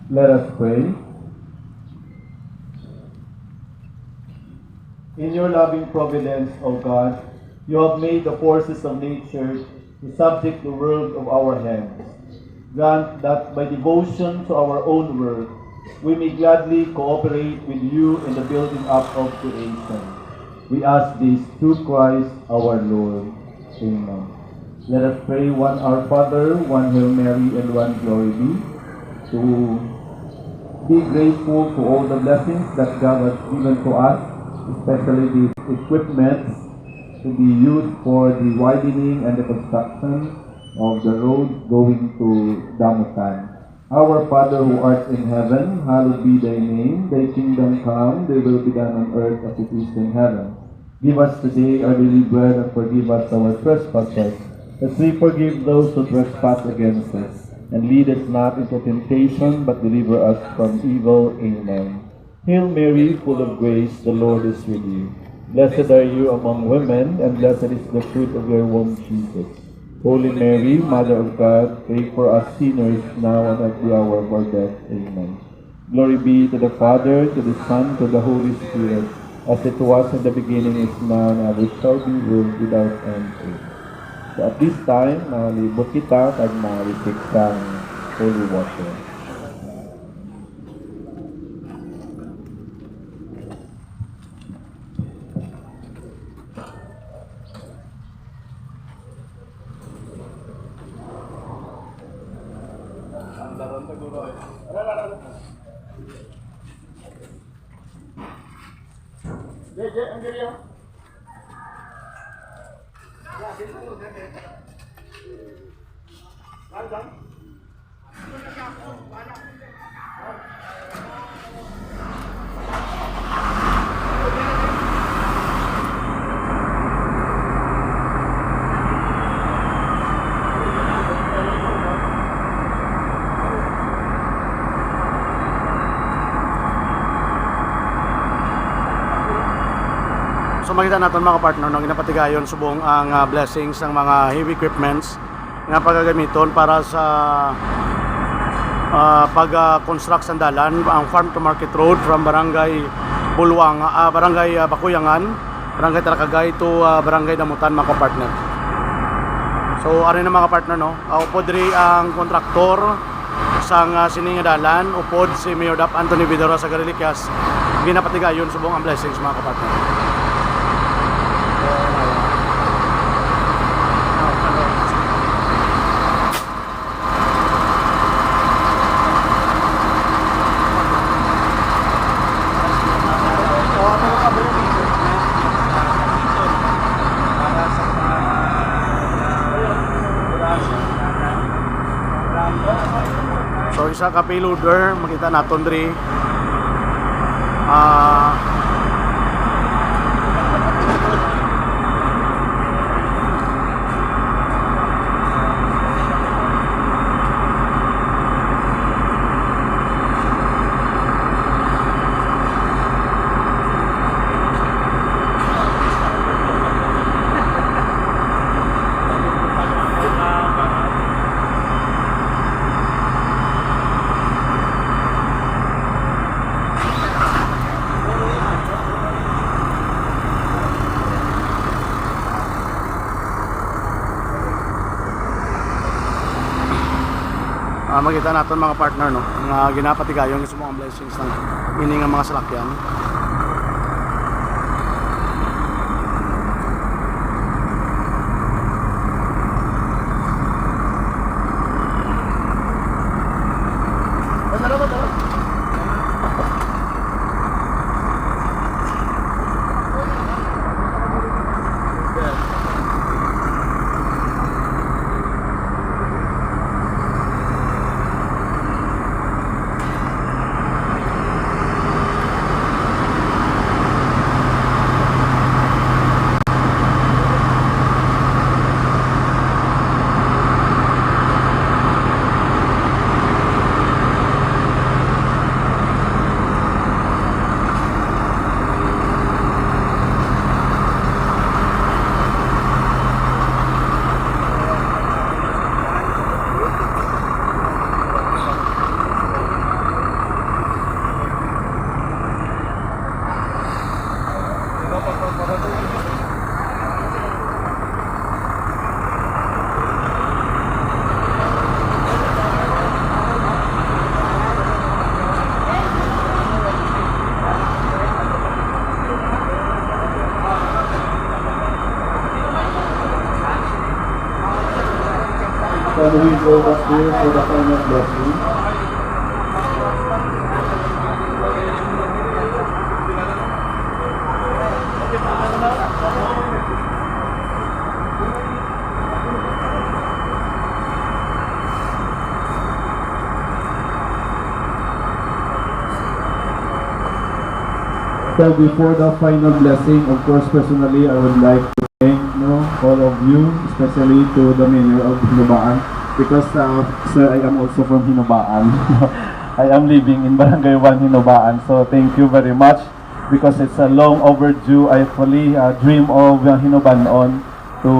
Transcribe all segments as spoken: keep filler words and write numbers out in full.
Let us pray. In your loving providence, O God, you have made the forces of nature to subject the world of our hands. Grant that by devotion to our own work, we may gladly cooperate with you in the building up of creation. We ask this through Christ our Lord. Amen. Let us pray one Our Father, one Hail Mary, and one Glory be. To be grateful for all the blessings that God has given to us, especially these equipments to be used for the widening and the construction of the road going to Damutan. Our Father who art in heaven, hallowed be thy name. Thy kingdom come, thy will be done on earth as it is in heaven. Give us today our daily bread, and forgive us our trespasses, as we forgive those who trespass against us. And lead us not into temptation, but deliver us from evil. Amen. Hail Mary, full of grace, the Lord is with you. Blessed are you among women, and blessed is the fruit of your womb, Jesus. Holy Mary, Mother of God, pray for us sinners, now and at the hour of our death. Amen. Glory be to the Father, to the Son, to the Holy Spirit, as it was in the beginning, is now, and ever shall be, world without end. Amen. So at this time, mangalibot kita kag mangarisip sang holy water. So, makita naton, mga partner, no, ginapatigayon subong ang, ah, blessings ng mga heavy equipments nga pagagamiton para sa, ah, pag-construct sang dalan, ang farm to market road from Barangay Bulwang, ah, Barangay, ah, Bakuyangan, Barangay Taracagay to, ah, Barangay Damutan, mga kapartner. So, ari na, mga partner, no? Ah, upod diri ang kontraktor sang, ah, sini nga dalan, upod si Mayor Dap Anthony Vidal Roa sa Gariliquias, ginapatigayon subong ang blessings, mga kapartner. So, isa ka payloader, makita naton diri. Ah, Ah, makita naton, mga partner, no, nga ginapatigayon sa mga blessings sang ini nga mga salakyan. Please go back here for the final blessing. So before the final blessing, of course, personally, I would like to thank, no, all of you, especially to the mayor of Hinobaan, because, uh, sir, I am also from Hinobaan. I am living in Barangay One Hinobaan, so thank you very much because it's a long overdue. I actually, uh, dream of, uh, Hinobanon to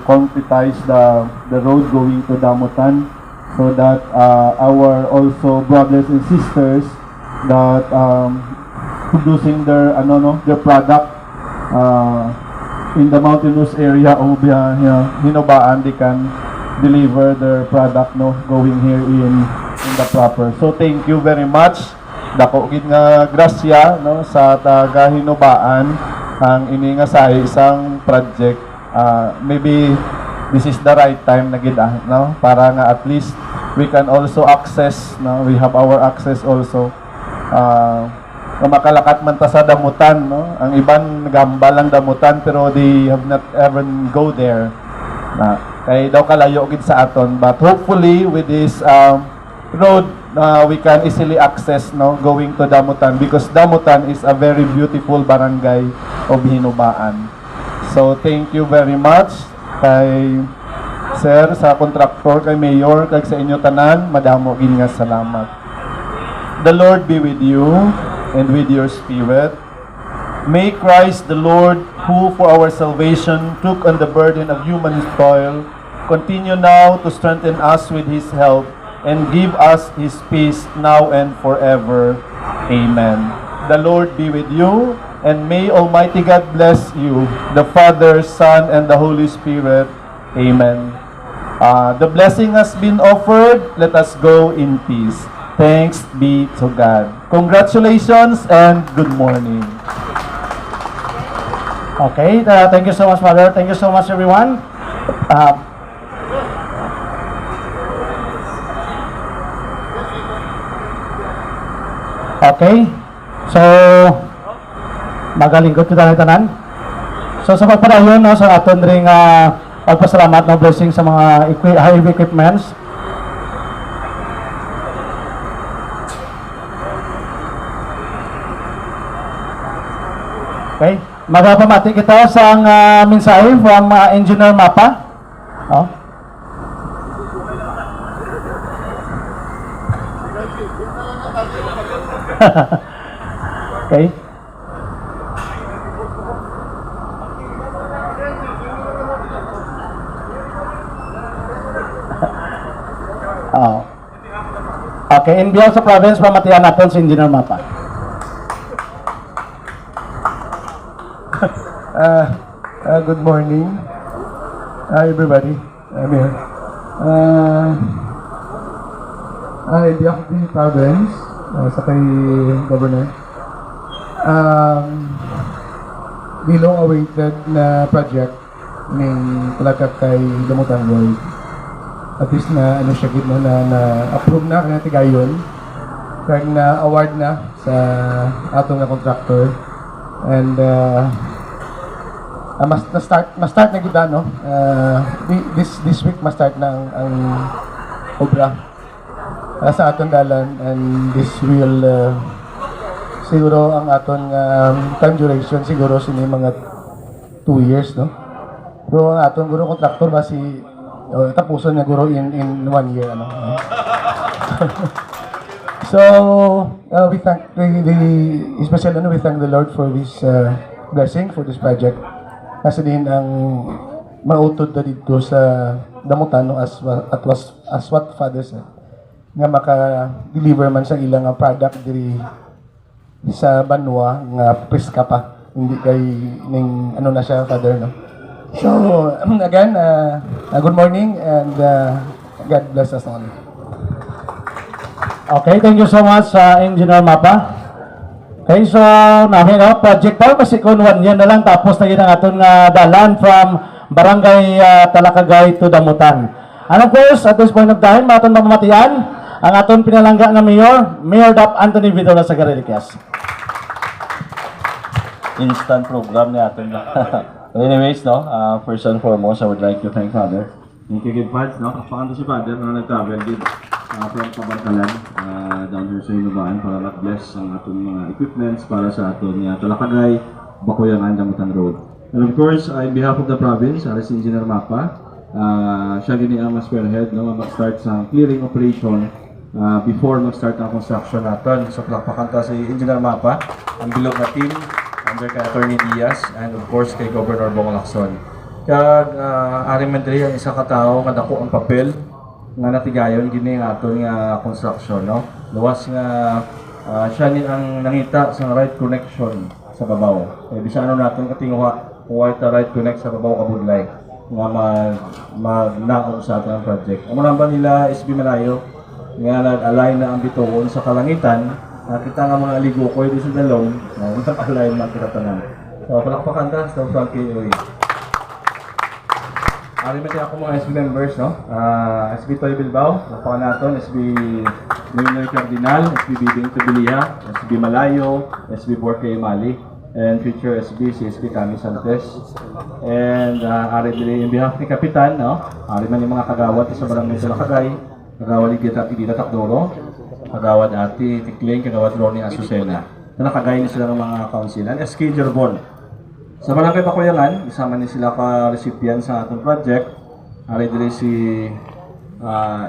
concretize the, the road going to Damutan, so that, uh, our also brothers and sisters that, um, producing their, ano, no, their product, uh, in the mountainous area of, uh, Hinobaan, they can deliver their product, no, going here in, in the proper. So thank you very much. Dako gid nga grasya, no, sa taga Hinobaan ang ini nga sahi sang project. Ah, maybe this is the right time na gid, ah, no, para nga at least we can also access, no, we have our access also, ah, nga makalakat man ta sa Damutan, no. Ang iban nagahambal lang Damutan, pero they have not even go there, na kay daw kalayo gid sa aton. But hopefully with this, um, road, uh, we can easily access, no, going to Damutan, because Damutan is a very beautiful barangay of Hinobaan. So thank you very much kay sir, sa contractor, kay mayor, kag sa inyo tanan, madamo gid nga salamat. The Lord be with you and with your spirit. May Christ the Lord, who for our salvation took on the burden of human toil, continue now to strengthen us with his help and give us his peace now and forever. Amen. The Lord be with you, and may Almighty God bless you, the Father, Son, and the Holy Spirit. Amen. Uh, the blessing has been offered. Let us go in peace. Thanks be to God. Congratulations and good morning. Okay, uh, thank you so much, Father. Thank you so much, everyone. Uh, okay. So, magalingkod kita tanan. So, sa pagpadayon, no, sa aton ring, ah, pagpasalamat, no, blessing sa mga equi-, heavy equipments. Okay. Magapamati kita sa, ah, mensahe from, ah, Engineer Mapa. Oh. Okay. Oh. Okay, in behalf sa province, pamatian naton si Engineer Mapa. Ah, ah, good morning, ah, everybody. I'm here. Ah, ah, in behalf of the province, ah, sa kay Governor, um, the long-awaited na project ning Palakak kay Damutan Road. At least na, ano siya gid, no, na, na-approve na, kaya tigayon. Kaya na-award na sa ato nga contractor. And, uh, ah, mas, na-start, ma-start na gid, no? Uh, thi-, this, this week ma-start na ang, ang obra, ah, sa aton dalan, and this will, uh, siguro ang aton, um, time duration siguro sini mga two years, no? Pero ang aton guro contractor ba si, oh, tapuson niya guro in, in one year, ano? So, uh, we thank the, the, especially, ano, we thank the Lord for this, uh, blessing, for this project. Kasi din ang mautod na dito sa Damutan, no, as wa-, at was, as what Father said, nga maka-deliver man sa ilang, uh, product diri sa banwa nga preska pa. Hindi kay ning ano na siya, Father, no? So, again, uh, uh, good morning and, uh, God bless us all. Okay, thank you so much, uh, Engineer Mapa. Okay, so, nami, no, project pa, kasi kung one year na lang, tapos na gid ang aton nga dalan from Barangay, uh, Talakagay to Damutan. And of course, at this point of time, aton mamatian ang aton pinalangga nga mayor, Mayor Doc Anthony Vidal Lasaga Reliquias. Instant program ni aton na. But anyways, no, uh, first and foremost, I would like to thank Father. Thank you, good Pads, no? Pakanta si Father na nag-travel din uh, from Kabankalan uh, down here sa Hinubaan para mag-bless ang aton mga equipments para sa aton nga Talakagay, Bakuyangan, Damutan Road. And of course, uh, in behalf of the province, uh, si Engineer Mapa, uh, siya gini ang mas spearhead, no, mag-start sa clearing operation uh, before mag-start ang construction naton. So, palakpakan ta si Engineer Mapa, ang bilog na team under kay Attorney Diaz, and of course kay Governor Bong Lacson. Kag uh, ari man diri ang isa ka tawo nga dako ang papel nga natigayon gini nga aton nga construction, no? Luwas nga uh, siya ni ang nangita sa right connection sa babaw. Kay bisan ano naton katinguha, kung wala ta right connect sa babaw kabudlay nga mag magnaog sa aton project. Amo lang ba nila S B Malayo nga nag-align na ang bituon sa kalangitan, nakita nga mga aligukoy di sa dalom, uh, nag-align man kita tanan. So, palakpakan ta sa Frankie Uy. Ari man ako mga S B members, no? Uh, S B Toy Bilbao, palakpakan naton, S B Noynoy Cardinal, S B Bibing Tubiliha, S B Malayo, S B Borke Mali, and future S B, si S B Kami Santes. And uh, ari diri in behalf ni Kapitan, no? Ari man yung mga kagawad sa Barangay Salakagay, kagawad ni Gita Pidita Takdoro, kagawad Ate Tikling, kagawad Ronnie Azucena. Nalakagay ni sila ng mga council. And S K Jerbon. Sa Barangay Bakuyangan, isama ni sila ka recipient sa atong project. Ari diri si uh,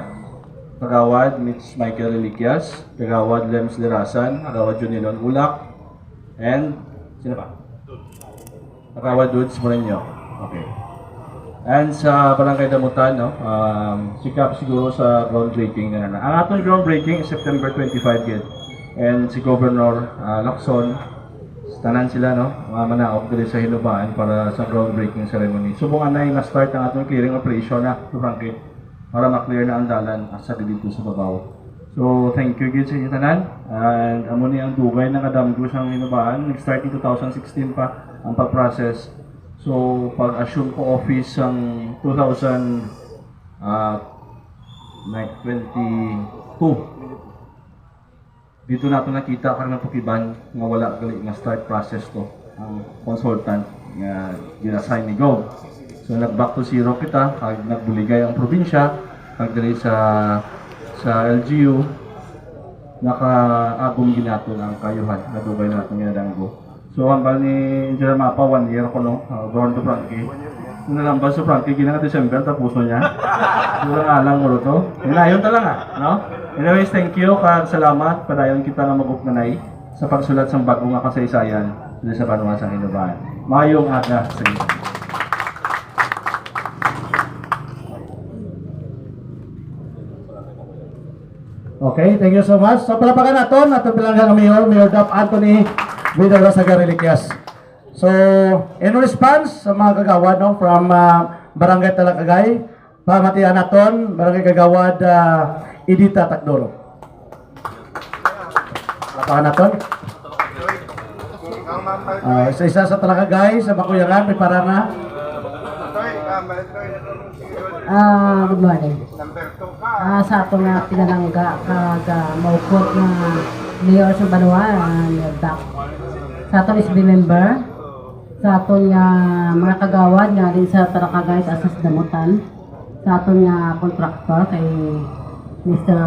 Kagawad Mitch Michael Reliquias, Kagawad Lems Lerasan, Kagawad Junilon Ulak, and sino pa? Kagawad Dudes Moreno. Okay. And sa Barangay Damutan, no, um, sikap siguro sa groundbreaking na na. Ang aton groundbreaking is September twenty-five gid. And si Governor uh, Lacson, tanan sila, no, mga manaog diri sa Hinubaan para sa groundbreaking ceremony. Subong anay na-start ang aton clearing operation na, Frankie, para ma-clear na ang dalan sa dito sa babaw. So, thank you gid sa inyo tanan. And amo ni ang dugay na kadamgo sang Hinubaan. Nag-start in two thousand sixteen pa ang pag-process. So, pag-assume ko office sang two thousand, ah, like twenty-two. Dito nato nakita karong natukiban nga wala gali nga start process to ang consultant nga gin-assign ni Gov. So nag back to zero kita kag nagbuligay ang probinsya kag diri sa sa L G U nakaagom ginaton ang kayuhan nga dugay naton nga nadanggo. So, hambal ni Engineer Mapa, one year ko, no? Uh, born to Frankie. Kung nalambas si Frankie, gina December, tapos na niya. Mura nga lang mo to. Hinayon ta lang, ah, no? Anyways, thank you, kag salamat. Padayon kita nga mag-uknanay sa pagsulat sang bago nga kasaysayan diri sa banwa sa Hinubaan. Mayong aga sa inyo. Okay, thank you so much. So, palapakan naton, naton pinalangga nga mayor, Mayor Doc Anthony Vidal Lasaga Reliquias. So, in response sa mga kagawad, no, from uh, Barangay Talakagay, pamatian naton, Barangay Kagawad uh, Edita Takdoro. Palapakan naton. Uh, sa isa sa Talakagay, sa Bakuyangan, may para na. Ah, good morning. Ah, sa ato nga pinalangga kag ah, maupod nga mayor sa banwa, ah, Mayor Doc. Sa aton S B member, sa aton nga mga kagawad nga din sa Talakagay, sa Asas Damutan, sa aton nga contractor kay Mister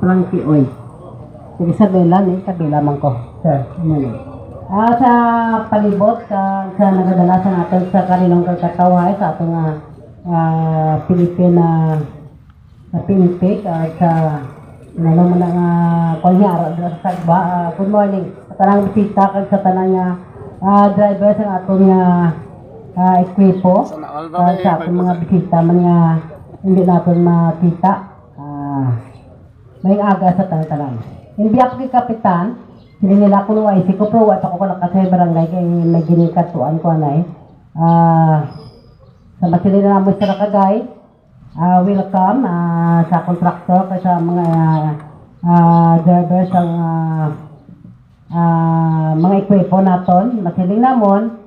Frankie Uy. Sige, Isabela, ni Isabela man ko, sir. Ano ni? Ah, sa palibot, sa, sa nagadala sa natin sa kalinong kagkatawa, eh, sa ato nga ah, Philippine, ah, sa Philippine, ah, sa, ano mo na nga, kung niya, ara, dira sa Sagba, ah, good morning. Sa tanang bisita, kag sa tanang nga, ah, driver sa aton nga, ah, ekwipo, kag sa aton mga bisita man nga, hindi naton makita. Ah, may aga sa tanan-tanan. Hindi ako kay Kapitan, sila nila kuno ay si ko, pero wa pa ko nakasay barangay kay may gining katuan ko anay. Ah, sa masili na mo sa Nakagay, ah, welcome, ah, sa contractor, kay sa mga, ah, driver, sa mga, ah, mga ekwipo naton, masiling namon,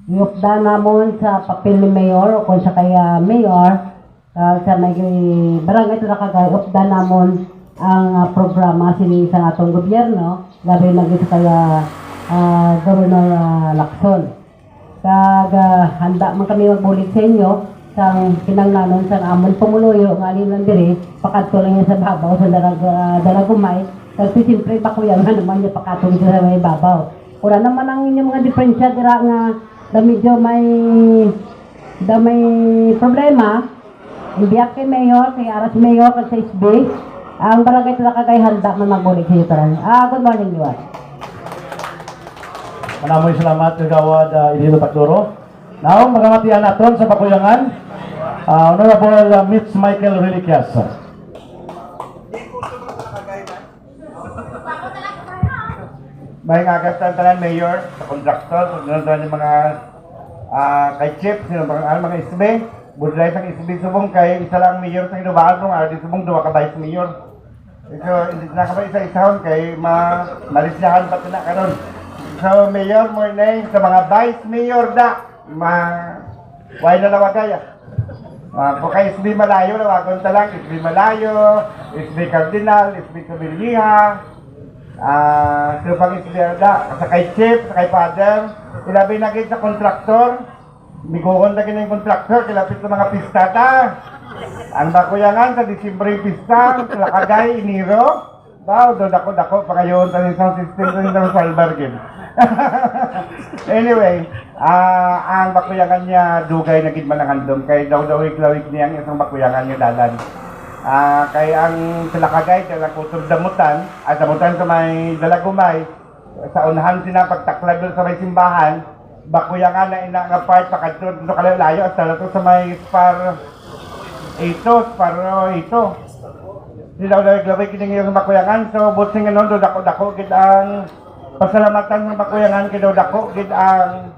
Giupdan namon sa papel ni Mayor o kung siya kay, ah, Mayor, ah, sa may barangay Tulacagay, updan namon ang, ah, programa sini sa atong gobyerno, labi na gid sa kay, ah, ah, Governor, ah, Lacson. Kag, ah, handa man kami magbulig sa inyo sang kinahanglanon sang amon pumuluyo nga alin lang diri, pakadto lang niya sa babaw sa Dalag-, ah, Dalagumay. Kag si siyempre, Bakuyangan naman niya pakadto dito sa may babaw. Wala naman ang inyong mga diferensya dira nga da medyo may, da may problema. Ang biyak kay Mayor, kay Aras Mayor, kag sa S B, ang Barangay Tulacagay handa man magbulig sa iyo tanan. Ah, good morning, Liwan. Manamoy salamat, Kagawad, ah, Edildo Tacloro. Now, magamatian naton sa Bakuyangan, ah, Honorable, ah, Mitch Michael Reliquias. May nga tanan, Mayor, sa kontraktor, sa tanan mga, ah, kay Chief, sa mga, ang mga S B, budlay sa S B subong kay isa lang mayor sa Ginubaan, kung ari subong duha ka vice mayor. So, hindi na ka ba isa-isahon kay ma-, malisyahan pa na karon. So, Mayor, morning sa mga vice mayor da. Ma-, why na lawagay, ah? Ah, kung kay S B Malayo, lawagon ta lang, S B Malayo, S B Cardinal, S B Cavillija, ah, so pang S B da, sa kay Chief, sa kay Father, ilabi na gid sa kontraktor, miguon na gid ang kontraktor, kay lapit na mga pista ta. Ang Bakuyangan sa Disyembre ang pista, sa Lakagay, Enero, Wow, do dako-dako pangayoon ta ni sound system, sa isang salbar gid. Anyway, ah, ang Bakuyangan niya dugay na gid man ang handom kay daw daw lawig niya ang isang Bakuyangan nga dalan. Ah, kay ang Tulacagay, kay ang Kutob Damutan, ah, Damutan sa may Dalagumay, sa unahan sila pagtaklag sa may simbahan, Bakuyangan na ina nga part, pakadto dito kalayo-layo, hasta na to sa may Spar ito, Spar ito. Sila wala naglabay kining iyang Bakuyangan. So, buot sing ano, do dako-dako gid ang pasalamatan ng Bakuyangan, kay daw dako gid ang,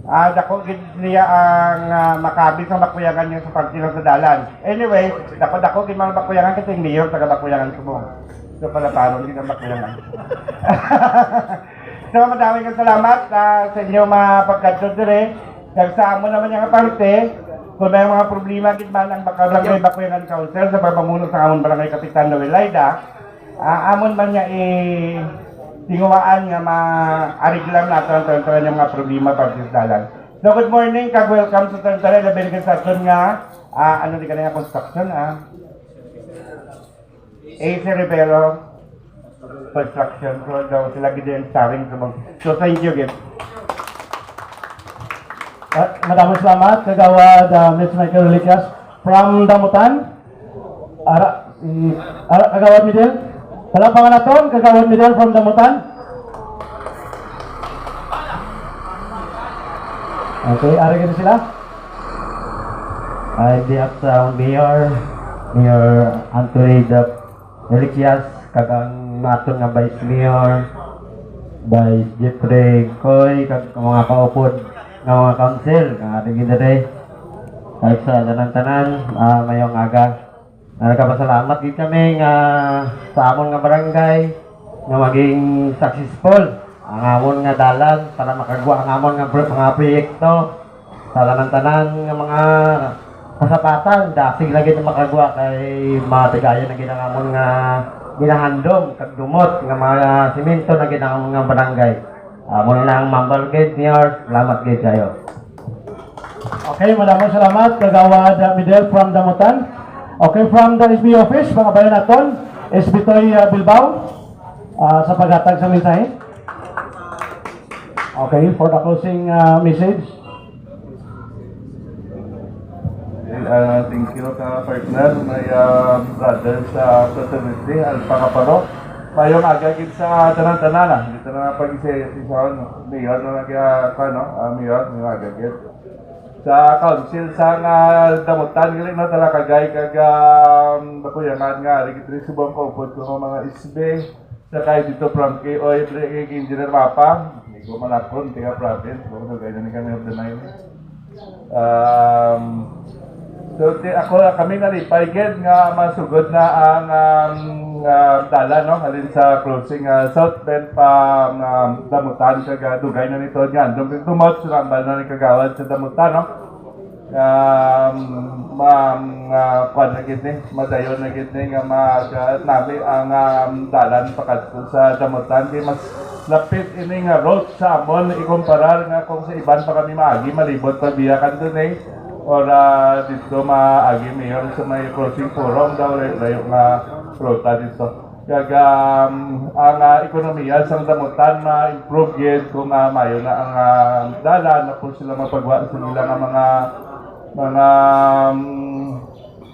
ah, dako gid niya ang, ah, makabi sa Bakuyangan niya sa pagkilo sa dalan. Anyway, dako-dako gid mga Bakuyangan kasi ang mayor taga Bakuyangan ko mo. So, palaparon gid ang Bakuyangan. So, madami kang salamat, ah, sa inyo mga pagkadto dire. Kag sa amo naman nga parte, kung may mga problema gid man ang Barangay Bakuyangan Council sa pagpamuno sa amon Barangay Kapitan Noel Laida, ah, amon man nga i-, tinguhaan nga ma-ariglan nato ang tanan-tanan nga mga problema para sa dalan. So, good morning, kag welcome sa tanan-tanan, labi na sa aton nga, ah, ano di ka na nga construction, ah? A C Rivero Construction. So, daw sila gid yung starring sa mga. So, thank you, gid. Ah, madamo salamat, Kagawad, ah, Miss Michael Reliquias from Damutan. Ara, si, ara, Kagawad Miguel. Palakpakan naton, Kagawad Miguel from Damutan. Okay, ari gid sila. Ay, di at sa Mayor, Mayor Anthony Dap Reliquias, kag ang aton nga Vice Mayor, Vice Jeffrey Coy, kag ang mga kaupod nga mga council, nga ari gid diri. Kag sa tanan-tanan, ah, mayong aga. Ah, nagapasalamat gid kami nga sa amon nga barangay nga maging successful ang amon nga dalan para makagwa ang amon nga pro-, mga proyekto. Sa tanan-tanan nga mga kasapatan, dasig lagi na makagwa kay matigayon na gid ang amon nga ginahandom kag dumot nga mga simento na gid ang amon nga barangay. Amo na ang mambal gid, Mayor. Salamat gid kayo. Okay, madamo salamat, Kagawad, uh, Miguel from Damutan. Okay, from the S B office, mga bayan naton, S B Toy, uh, Bilbao, uh, sa paghatag sa mensahe. Okay, for the closing, uh, message. Okay, ah, thank you ka partner, my, ah, brother sa fraternity, Alpha Kaparo. Mayong aga gid sa tanan-tanan, ah. Dito na pag isa isa no. Mayor na nag ah, ano, ah, Mayor, mayong aga gid. Sa council sa nga Damutan gali na tala kagay kag, ah, Bakuyangan nga ari gid subong ko upod ko nga mga isbe. Sakay dito from K O, Engineer Mapa, hindi ko malakon, tiga province, kung ano, ganyan kami of the nine. Um, So, ti-, ako, kami nalipay gid nga masugod na ang, um, ah, dalan, no? Halin sa crossing, ah, South Bend pa, um, Damutan, kag, ah, dugay na ni tuod nga andam, tumot sa tambal na ni Kagawad sa Damutan, no? Um, ma-, ah, kuwan na gid ni, madayon na gid ni nga mag, ah, nami ang, um, dalan pakadto sa Damutan. Di mas lapit ini nga route sa amon ikumparar nga kung sa iban pa kami maagi, malibot pa biya kanto ni. Or, ah, dito maagi, Mayor, sa may crossing forum daw, layo, layo nga ruta dito. Kag, um, ang, ah, ekonomiya sang Damutan ma-improve gid kung, ah, mayo na ang, ah, dalan, na po sila mapagwa sa nila nga mga, mga, um,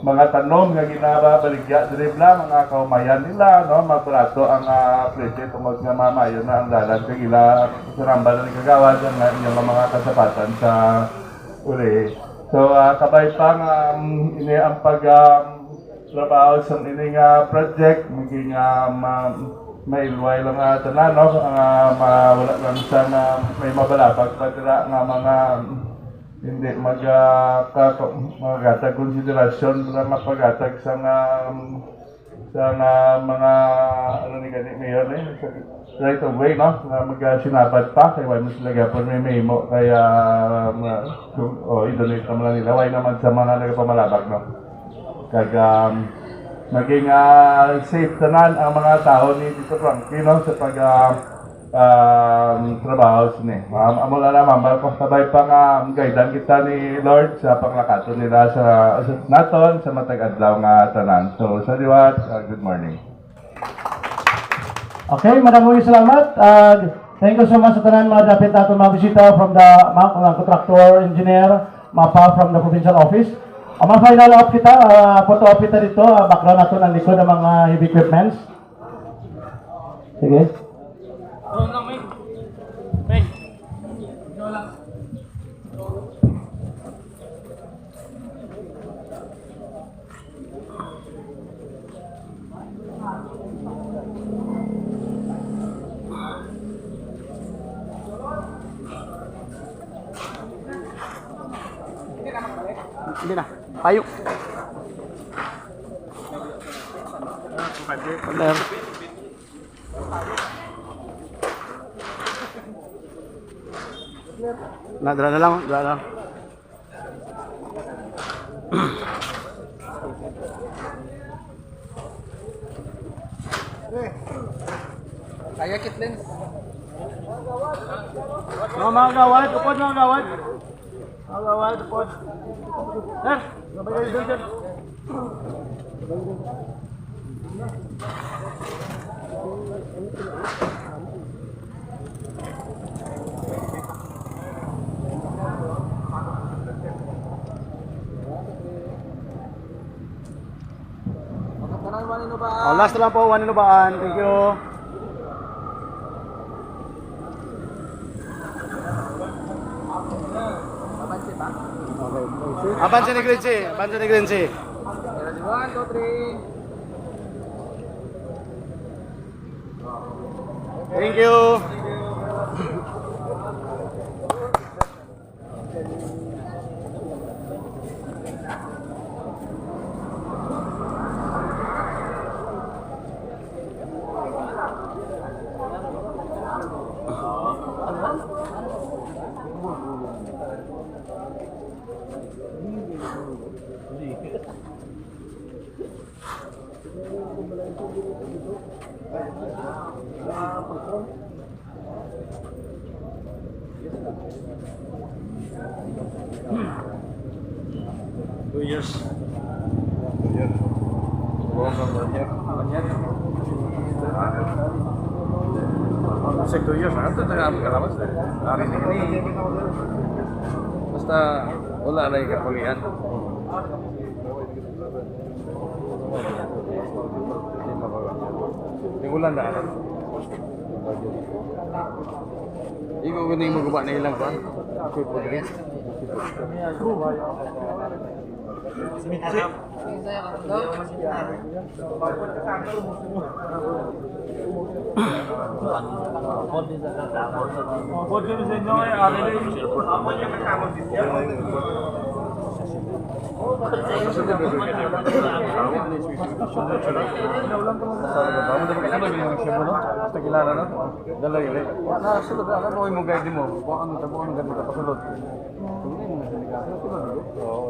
mga tanom nga ginabaligya diri bala, mga kaumayan nila, no, mabarato ang, ah, presyo tungod nga mamayo na ang dalan kag ila sarambal na ni Kagawad ang, ah, inyong mga kasapatan sa uli. So, ah, kabay pa nga, um, ini ang pag, um, trabaho sa ini nga project, maging, ah, ma-, mailway lang nga tanan, no? Ang, ah, ma-, wala lang sa nga may mabalabag pa dira nga mga hindi mag, ah, ka-, magatag konsiderasyon para mapagatag sa nga, sa nga mga, ano ni gani, Mayor, eh, right of way, no? Nga mag, ah, sinabat pa, kay wala man sila gyapon may mahimo, kaya, ah, ma-, kung, oh, i-donate naman lang nila, wala naman sa mga nagapamalabag, no? Kag, um, maging, ah, safe tanan ang mga tao ni Tito Frankie, no, sa pag, ah, um, trabaho sini. Um, amo na lang, ma'am, para kabay pa nga, um, guidean kita ni Lord sa panglakaton nila sa, sa naton sa matag adlaw nga tanan. So, sa liwat, ah, good morning. Okay, madamong salamat. Ah, thank you so much sa tanan mga dapit naton mga bisita from the, mga, mga contractor, engineer, mapa from the provincial office. Ang mga final up kita, ah, photo op kita dito, ah, background nato ang likod ang mga heavy equipments. Sige. Hindi na. Payo. Wala. Na, dala na lang, dala na lang. Kaya, Kitlin. Mga, mga gawad, upod, mga gawad. Mga gawad, upod. Sir, gabay kayo dun, sir. Oh, last na lang po, one Inubaan. Thank you. Abanse ni Grincy. Abanse ni Grincy. One, two, three. Thank you. Two years. Two years. One year. One year. Kasi two years, ano ito tayo ang kalawas, eh? Ari na ini. Basta, wala na yung kapulian. Di ulan na. Ikaw gani mo guba na ilang kuan? Ako po diri. Basta kilala na. Dala yun. Wala na, sulod na. Ano mo guide mo? Kung ano, kung ano guide mo, pasulod. Kung ano yung mga sindikato, sulod, eh.